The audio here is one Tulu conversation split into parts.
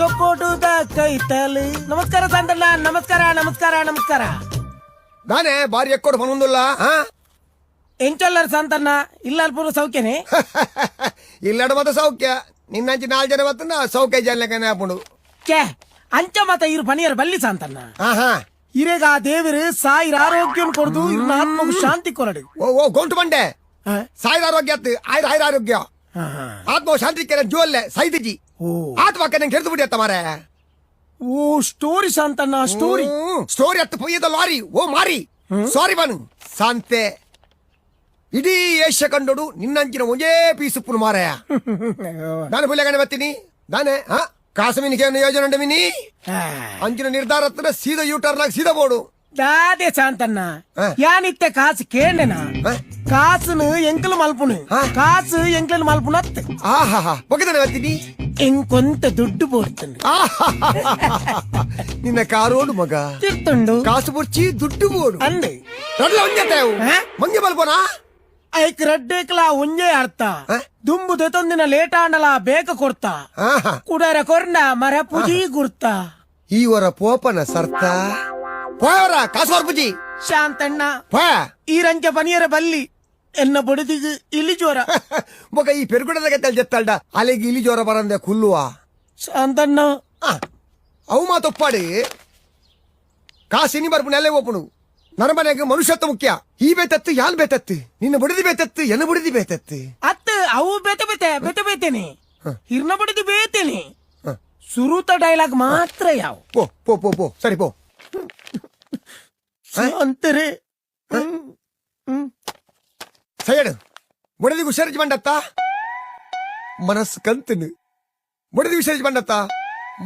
ಕೊಡುದ ಕೈತಲ್. ನಮಸ್ಕಾರ ಸಂತಣ್ಣ, ನಮಸ್ಕಾರ ನಮಸ್ಕಾರ ನಮಸ್ಕಾರ. ದಾನೆ ಬಾರಿ ಎಕ್ಕೋಡು ಪನೊಂದುಲ್ಲ, ಆ? ಎಂಚೊಲ್ಲರ್ ಸಂತಣ್ಣ, ಇಲ್ಲ ಪೂರ ಸೌಖ್ಯನೆ? ಇಲ್ಲಡ ಮತ ಸೌಖ್ಯ. ನಿನ್ನಂಚಿ ನಾಲ್ ಜನ ಬತ್ತಂದ ಸೌಖ್ಯ ಜನ ಆಪುಂಡು. ಛೇ, ಅಂಚ ಮತ ಇರು ಪನಿಯರ್ ಬಲ್ಲಿ ಸಂತಣ್ಣ. ಆಹಾ. ಇರೆಗ ಆ ದೇವರು ಸಾಯಿರ ಆರೋಗ್ಯನ್ ಕೊಡ್ದು ಇರ್ನ ಆತ್ಮకు ಶಾಂತಿ ಕೊರಡು. ಓ ಓ, ಗೊಂಟು ಬಂಡೆ. ಆ? ಸಾಯಿರ ಆರೋಗ್ಯ ಅತ್ತು, ಆಯ್ರ ಆಯ್ರ ಆರೋಗ್ಯ. ಆಹಾ. ಆತ್ಮ ಶಾಂತಿ ಕೆರೆ ಜೋಲ್ಲೆ ಸೈದಿಜಿ. ಓ. ಆತ್ಮ ನಂಗೆ ಕೆರೆದು ಬಿಡಿ ಅತ್ತ ಮಾರೆ. ಓ, ಸ್ಟೋರಿ ಶಾಂತಣ್ಣ, ಸ್ಟೋರಿ. ಸ್ಟೋರಿ ಅತ್ತು, ಪೊಯ್ಯದ ಲಾರಿ. ಓ ಮಾರಿ, ಸಾರಿ ಬಾನು ಸಾಂತೆ. ಇಡೀ ಏಷ್ಯಾ ಕಂಡೋಡು ನಿನ್ನಂಚಿನ ಒಂದೇ ಪೀಸುಪ್ಪುನು ಮಾರಾಯ. ನಾನು ಪುಲ್ಲೆಗಣೆ ಬರ್ತೀನಿ ದಾನೆ. ಹಾ, ಕಾಸು ಮೀನಿಗೆ ಯೋಜನೆ ಉಂಟು ಮಿನಿ. ಅಂಚಿನ ನಿರ್ಧಾರ ಹತ್ರ ಸೀದಾ ಯೂ ಟರ್ನ್ ಆಗಿ ಸೀದಾ ಬೋಡು. ದಾದೆ ಶಾಂತಣ್ಣ? ಆ. ಯಾನಿತ್ತೆ ಕಾಸು ಕೇಂಡೆನ? ಆ? ಕಾಸುನು ಎಂಕಲು ಮಲ್ಪುನು. ಆ? ಕಾಸು ಎಂಕ್లను ಮಲ್ಪುನತ್. ಆಹಾ, ಬೊಕ್ಕದನೆ ಬರ್ತೀನಿ. ಎಂಕೊಂತ ದುಡ್ಡು ಬೋಡ್ತಂಡು. ನಿನ್ನ ಕಾರೋಡು ಮಗ. ತಿರ್ತುಂಡು. ಕಾಸು ಬುರ್ಚಿ, ದುಡ್ಡು ಬೋಡು. ಅಂದೆ. ರಡ್ಲ ಒಂಜೆ. ಆ? ಮಂಗೆ ಬಲ್ಪೋನಾ? ಐಕ್ ರಡ್ಡೇಕ್ಲ ಒಂಜೇ ಅರ್ಥ. ಆ? ದುಂಬು ದೆತೊಂದಿನ ಲೇಟ್ ಆಂಡಲ ಬೇಕ ಕೊರ್ತ. ಆಹಾ. ಕುಡರ ಕೊರ್ನ ಮರ ಪುಜಿ ಗುರ್ತ. ಈ ವರ ಪೋಪನ ಸರ್ತ ಪೋಯವರ ಕಾಸು ಬರ್ಪುಜಿ. ಶಾಂತಣ್ಣ. ಪೋಯ. ಈ ರಂಚ ಪನಿಯರ ಬಲ್ಲಿ, ಎನ್ನ ಬೊಡದಿಗ್ ಇಲಿ ಜ್ವರ. ಬೊಕ ಈ ಪೆರುಗುಡದ ಗತ್ತಲ್ ಜತ್ತಲ್ಡ ಅಲೆಗೆ ಇಲಿ ಜ್ವರ ಬರಂದೆ ಕುಲ್ಲುವ. ಶಾಂತಣ್ಣ. ಆ, ಅವು ಮಾತೊಪ್ಪಾಡಿ. ಕಾಸಿನಿ ಬರ್ಪು ನೆಲೆ ಒಪ್ಪುನು. ನರಮನೆಗೆ ಮನುಷ್ಯತ್ವ ಮುಖ್ಯ. ಈ ಬೇತತ್ತು ಯಾನ್ ಬೇತತ್ತು, ನಿನ್ನ ಬುಡದಿ ಬೇತತ್ತು, ಎನ್ನ ಬುಡದಿ ಬೇತತ್ತು. ಅತ್ತ, ಅವು ಬೇತೆ ಬೇತೆ ಬೇತೆ ಬೇತೇನೆ. ಹಿರ್ನ ಬಡದಿ ಬೇತೇನೆ. ಸುರುತ ಡೈಲಾಗ್ ಮಾತ್ರ ಯಾವ. ಪೋ ಪೋ ಪೋ ಪೋ, ಸರಿ ಪೋ. ಅಂತಾರೆ. ಸೈಯಡ್ ಬುಡದಿ ಹುಷಾರಿಜ್ ಬಂಡತ್ತ ಮನಸ್ಸು ಕಂತನು. ಬುಡದಿ ಹುಷಾರಿಜ್ ಬಂಡತ್ತ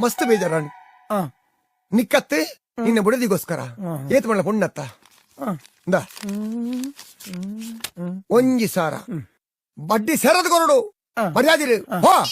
ಮಸ್ತ್ ಬೇಜಾರಾಣ್. ನಿಕ್ಕತ್ತೆ ನಿನ್ನ ಬುಡದಿಗೋಸ್ಕರ ಏತ್ ಮಣ್ಣ ಪುಣ್ಣತ್ತ. ಇಂದ, ಒಂಜಿ ಸಾರ ಬಡ್ಡಿ ಸೇರದ್ ಕೊರಡು. ಮರ್ಯಾದಿರು ಹೋ.